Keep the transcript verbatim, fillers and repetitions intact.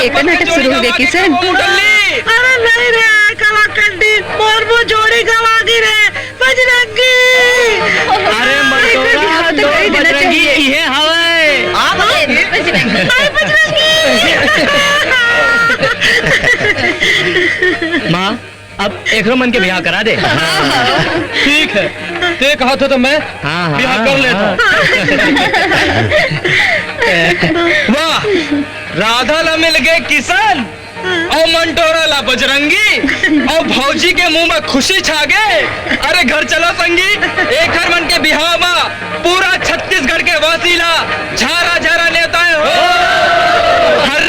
एक नाटक शुरू हो गया किशन। अरे नहीं रे, कलाकंडी, मोर मोर जोड़ी गवा दी रे, बजरंगी। अरे मंटोरा, तो बजरंगी इहे हवय। आप बजरंगी। माँ, अब एकरो मन के बिहाव करा दे। ठीक है, ते कहा था तो मैं हाँ, हाँ, बिहाव कर लेता। हाँ। वाह, राधा ला मिल गए किशन और मंटोरा ला बजरंगी और भौजी के मुंह में खुशी छा गए। अरे घर चलो संगी, एकर मन के बिहाव मा पूरा छत्तीसगढ़ के वासी ला झारा झारा नेवताए हो। हर